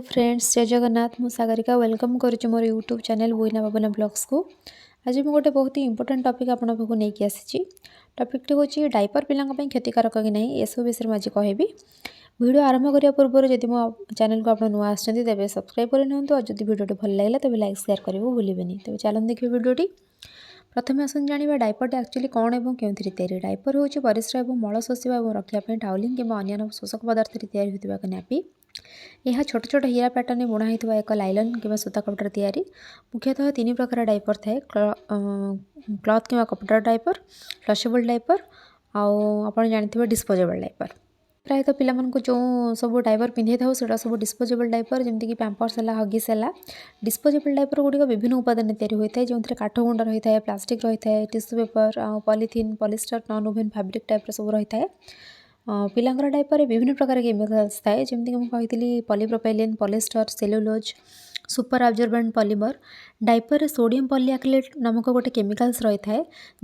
Friends, ଜୟ ଜଗନ୍ନାଥ। ମୁଁ Sagarika welcome କରୁଛି ମୋର ୟୁଟ୍ୟୁବ୍ ଚ୍ୟାନେଲ୍ ବୁଇନା ବାବୁନା ବ୍ଲଗ୍ସକୁ। ଆଜି ମୁଁ ଗୋଟେ ବହୁତ ହି ଇମ୍ପୋର୍ଟାଣ୍ଟ ଟପିକ୍ ଆପଣଙ୍କ ପାଖକୁ ନେଇକି ଆସିଛି। ଟପିକ୍ଟି ହେଉଛି ଡାଇପର୍ ପିଲାଙ୍କ ପାଇଁ କ୍ଷତିକାରକ କି ନାହିଁ, ଏସବୁ ବିଷୟରେ ମୁଁ ଆଜି କହିବି। ଭିଡ଼ିଓ ଆରମ୍ଭ କରିବା ପୂର୍ବରୁ ଯଦି ମୋ ଚ୍ୟାନେଲକୁ ଆପଣ ନୂଆ ଆସିଛନ୍ତି, ତେବେ ସବସ୍କ୍ରାଇବ୍ କରିନିଅନ୍ତୁ। ଆଉ ଯଦି ଭିଡ଼ିଓଟି ଭଲ ଲାଗିଲା, ତେବେ ଲାଇକ୍, ସେୟାର କରିବାକୁ ଭୁଲିବେନି। ତେବେ ଚାଲନ୍ତୁ ଦେଖିବେ ଭିଡ଼ିଓଟି। ପ୍ରଥମେ ଆସନ୍ତୁ ଜାଣିବା ଡାଇପର୍ଟି ଆକ୍ଚୁଆଲି କ'ଣ ଏବଂ କେଉଁଥିରେ ତିଆରି। ଡାଇପର୍ ହେଉଛି ପରିସ୍ରା ଏବଂ ମଳ ଶୋଷିବା ଏବଂ ରଖିବା ପାଇଁ ଟାଉଲିଂ କିମ୍ବା ଅନ୍ୟାନ୍ୟ ଶୋଷକ ପଦାର୍ଥରେ ତିଆରି ହେଉଥିବା ଏକ ନ୍ୟାପି। ଏହା ଛୋଟ ଛୋଟ ହୀରା ପ୍ୟାଟର୍ନରେ ବୁଣା ହୋଇଥିବା ଏକ ଲାଇଲନ୍ କିମ୍ବା ସୂତା କପଡ଼ାରେ ତିଆରି। ମୁଖ୍ୟତଃ ତିନି ପ୍ରକାର ଡାଇପର୍ ଥାଏ: କ୍ଲଥ୍ କିମ୍ବା କପଡ଼ାର ଡାଇପର୍, ଫ୍ଲସେବଲ୍ ଡାଇପର୍ ଆଉ ଆପଣ ଜାଣିଥିବେ ଡିସ୍ପୋଜେବଲ୍ ଡାଇପର୍। ପ୍ରାୟତଃ ପିଲାମାନଙ୍କୁ ଯେଉଁ ସବୁ ଡାଇପର୍ ପିନ୍ଧେଇଥାଉ, ସେଗୁଡ଼ା ସବୁ ଡିସ୍ପୋଜେବଲ୍ ଡାଇପର୍, ଯେମିତିକି ପ୍ୟାମ୍ପର୍ସ ହେଲା, ହଗିସ୍ ହେଲା। ଡିସ୍ପୋଜେବଲ୍ ଡାଇପର୍ ଗୁଡ଼ିକ ବିଭିନ୍ନ ଉପାଦାନରେ ତିଆରି ହୋଇଥାଏ, ଯେଉଁଥିରେ କାଠ ଗୁଣ୍ଡ ରହିଥାଏ, ପ୍ଲାଷ୍ଟିକ୍ ରହିଥାଏ, ଟିସୁ ପେପର୍ ଆଉ polythene, polyester, non oven fabric ଟାଇପ୍ର ସବୁ ରହିଥାଏ। ପିଲାଙ୍କର ଡାଇପର୍ରେ ବିଭିନ୍ନ ପ୍ରକାର କେମିକାଲ୍ସ ଥାଏ, ଯେମିତିକି ମୁଁ କହିଥିଲି polypropylene, polyester, cellulose, super absorbent polymer. ଡାଇପର୍ରେ ସୋଡ଼ିୟମ୍ ପଲିଆକ୍ରିଲେଟ୍ ନାମକ ଗୋଟେ କେମିକାଲ୍ସ ରହିଥାଏ,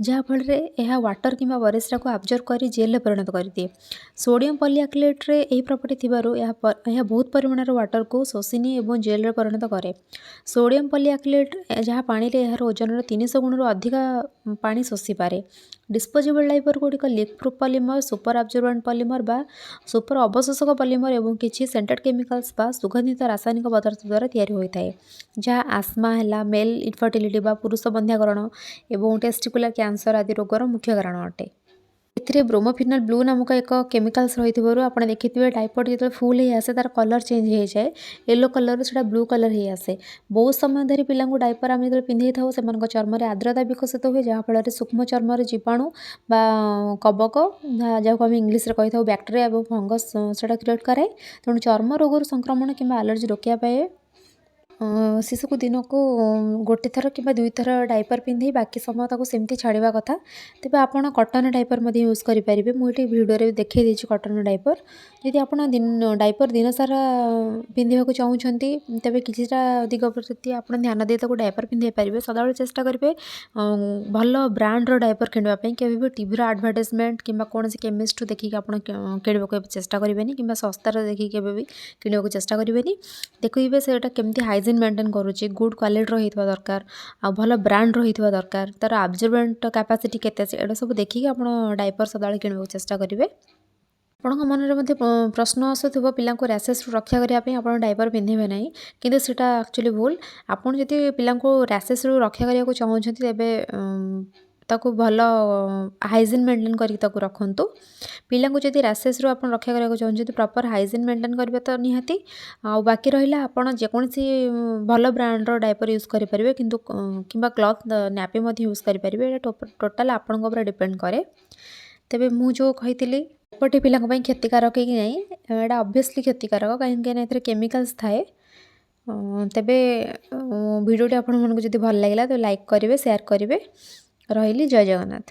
ଯାହାଫଳରେ ଏହା ୱାଟର୍ କିମ୍ବା ପରିସ୍ରାକୁ ଆବଜର୍ବ କରି ଜେଲ୍ରେ ପରିଣତ କରିଦିଏ। ସୋଡ଼ିୟମ୍ ପଲିଆକ୍ରିଲେଟ୍ରେ ଏହି ପ୍ରପର୍ଟି ଥିବାରୁ ଏହା ବହୁତ ପରିମାଣର ୱାଟର୍କୁ ଶୋଷିନିଏ ଏବଂ ଜେଲ୍ରେ ପରିଣତ କରେ। ସୋଡ଼ିୟମ୍ ପଲିଆକ୍ରିଲେଟ୍ ଯାହା ପାଣିରେ ଏହାର ଓଜନର 300 ଗୁଣରୁ ଅଧିକା ପାଣି ଶୋଷିପାରେ। ଡିସ୍ପୋଜେବଲ୍ ଡାଇପର୍ ଗୁଡ଼ିକ leak proof polymer, super absorbent polymer ବା ସୁପର ଅବଶୋଷକ ପଲିମର ଏବଂ କିଛି ସେଣ୍ଟେଡ୍ କେମିକାଲ୍ସ ବା ସୁଗନ୍ଧିତ ରାସାୟନିକ ପଦାର୍ଥ ଦ୍ୱାରା ତିଆରି ହୋଇଥାଏ, ଯାହା ଆସ୍ମା ହେଲା, ମେଲ୍ ଇନଫର୍ଟିଲିଟି ବା ପୁରୁଷ ବନ୍ଧ୍ୟାକରଣ ଏବଂ ଟେଷ୍ଟିକୁଲାର କ୍ୟାନ୍ସର ଆଦି ରୋଗର ମୁଖ୍ୟ କାରଣ ଅଟେ। ଏଥିରେ ବ୍ରୋମୋଫିନଲ୍ ବ୍ଲୁ ନାମକ ଏକ କେମିକାଲ୍ସ ରହିଥିବାରୁ ଆପଣ ଦେଖିଥିବେ, ଡାଇପର୍ ଯେତେବେଳେ ଫୁଲ୍ ହେଇ ଆସେ, ତା'ର କଲର୍ ଚେଞ୍ଜ ହେଇଯାଏ। ୟେଲୋ କଲର୍ରୁ ସେଇଟା ବ୍ଲୁ କଲର୍ ହେଇ ଆସେ। ବହୁତ ସମୟ ଧରି ପିଲାଙ୍କୁ ଡାଇପର୍ ଆମେ ଯେତେବେଳେ ପିନ୍ଧେଇଥାଉ, ସେମାନଙ୍କ ଚର୍ମରେ ଆର୍ଦ୍ରତା ବିକଶିତ ହୁଏ, ଯାହାଫଳରେ ସୂକ୍ଷ୍ମ ଚର୍ମରେ ଜୀବାଣୁ ବା କବକ, ଯାହାକୁ ଆମେ ଇଂଲିଶରେ କହିଥାଉ ବ୍ୟାକ୍ଟେରିଆ ଏବଂ ଫଙ୍ଗସ୍, ସେଇଟା କ୍ରିଏଟ୍ କରାଏ। ତେଣୁ ଚର୍ମ ରୋଗରୁ ସଂକ୍ରମଣ କିମ୍ବା ଆଲର୍ଜି ରୋକିବା ପାଇଁ ଶିଶୁକୁ ଦିନକୁ ଗୋଟେ ଥର କିମ୍ବା ଦୁଇଥର ଡାଇପର୍ ପିନ୍ଧେଇ ବାକି ସମୟ ତାକୁ ସେମିତି ଛାଡ଼ିବା କଥା। ତେବେ ଆପଣ କଟନ୍ ଡାଇପର୍ ମଧ୍ୟ ୟୁଜ୍ କରିପାରିବେ। ମୁଁ ଏଠି ଭିଡ଼ିଓରେ ଦେଖାଇ ଦେଇଛି କଟନ୍ ଡାଇପର୍। ଯଦି ଆପଣ ଦିନ ଡାଇପର୍ ଦିନସାରା ପିନ୍ଧିବାକୁ ଚାହୁଁଛନ୍ତି, ତେବେ କିଛିଟା ଦିଗ ପ୍ରତି ଆପଣ ଧ୍ୟାନ ଦେଇ ତାକୁ ଡାଇପର୍ ପିନ୍ଧେଇ ପାରିବେ। ସଦାବେଳେ ଚେଷ୍ଟା କରିବେ ଭଲ ବ୍ରାଣ୍ଡର ଡାଇପର୍ କିଣିବା ପାଇଁ। କେବେ ବି ଟିଭିର ଆଡ଼ଭର୍ଟାଇଜମେଣ୍ଟ କିମ୍ବା କୌଣସି କେମିଷ୍ଟରୁ ଦେଖିକି ଆପଣ କିଣିବାକୁ ଏବେ ଚେଷ୍ଟା କରିବେନି, କିମ୍ବା ଶସ୍ତାରେ ଦେଖିକି କେବେ ବି କିଣିବାକୁ ଚେଷ୍ଟା କରିବେନି। ଦେଖିବେ ସେଇଟା କେମିତି ହାଇଜିନ୍ ମେଣ୍ଟେନ୍ କରୁଛି, ଗୁଡ଼୍ କ୍ୱାଲିଟିର ହେଇଥିବା ଦରକାର ଆଉ ଭଲ ବ୍ରାଣ୍ଡର ହେଇଥିବା ଦରକାର, ତା'ର ଆବଜର୍ବେଣ୍ଟ କାପାସିଟି କେତେ ଅଛି, ଏଇଟା ସବୁ ଦେଖିକି ଆପଣ ଡାଇପର୍ ସଦାବେଳେ କିଣିବାକୁ ଚେଷ୍ଟା କରିବେ। ଆପଣଙ୍କ ମନରେ ମଧ୍ୟ ପ୍ରଶ୍ନ ଆସୁଥିବ, ପିଲାଙ୍କୁ ର୍ୟାସେସ୍ରୁ ରକ୍ଷା କରିବା ପାଇଁ ଆପଣ ଡାଇପର୍ ପିନ୍ଧିବେ ନାହିଁ। କିନ୍ତୁ ସେଇଟା ଆକ୍ଚୁଆଲି ଭୁଲ। ଆପଣ ଯଦି ପିଲାଙ୍କୁ ର୍ୟାସେସ୍ରୁ ରକ୍ଷା କରିବାକୁ ଚାହୁଁଛନ୍ତି, ତେବେ ତାକୁ ଭଲ ହାଇଜିନ୍ ମେଣ୍ଟେନ୍ କରିକି ତାକୁ ରଖନ୍ତୁ। ପିଲାଙ୍କୁ ଯଦି ର୍ୟାସେସ୍ରୁ ଆପଣ ରକ୍ଷା କରିବାକୁ ଚାହୁଁଛନ୍ତି, ପ୍ରପର୍ ହାଇଜିନ୍ ମେଣ୍ଟେନ୍ କରିବା ତ ନିହାତି। ଆଉ ବାକି ରହିଲା, ଆପଣ ଯେକୌଣସି ଭଲ ବ୍ରାଣ୍ଡର ଡାଇପର୍ ୟୁଜ୍ କରିପାରିବେ କିନ୍ତୁ, କିମ୍ବା କ୍ଲଥ୍ ନ୍ୟାପି ମଧ୍ୟ ୟୁଜ୍ କରିପାରିବେ। ଏଇଟା ଟୋଟାଲ୍ ଆପଣଙ୍କ ଉପରେ ଡିପେଣ୍ଡ କରେ। ତେବେ ମୁଁ ଯେଉଁ କହିଥିଲି ଡାଇପର୍ଟି ପିଲାଙ୍କ ପାଇଁ କ୍ଷତିକାରକ କି ନାହିଁ, ଏଇଟା ଅବଭିୟସଲି କ୍ଷତିକାରକ, କାହିଁକି ନା ଏଥିରେ କେମିକାଲ୍ସ ଥାଏ। ତେବେ ଭିଡ଼ିଓଟି ଆପଣମାନଙ୍କୁ ଯଦି ଭଲ ଲାଗିଲା, ତ ଲାଇକ୍ କରିବେ, ସେୟାର କରିବେ। ରହିଲି, ଜୟ ଜଗନ୍ନାଥ।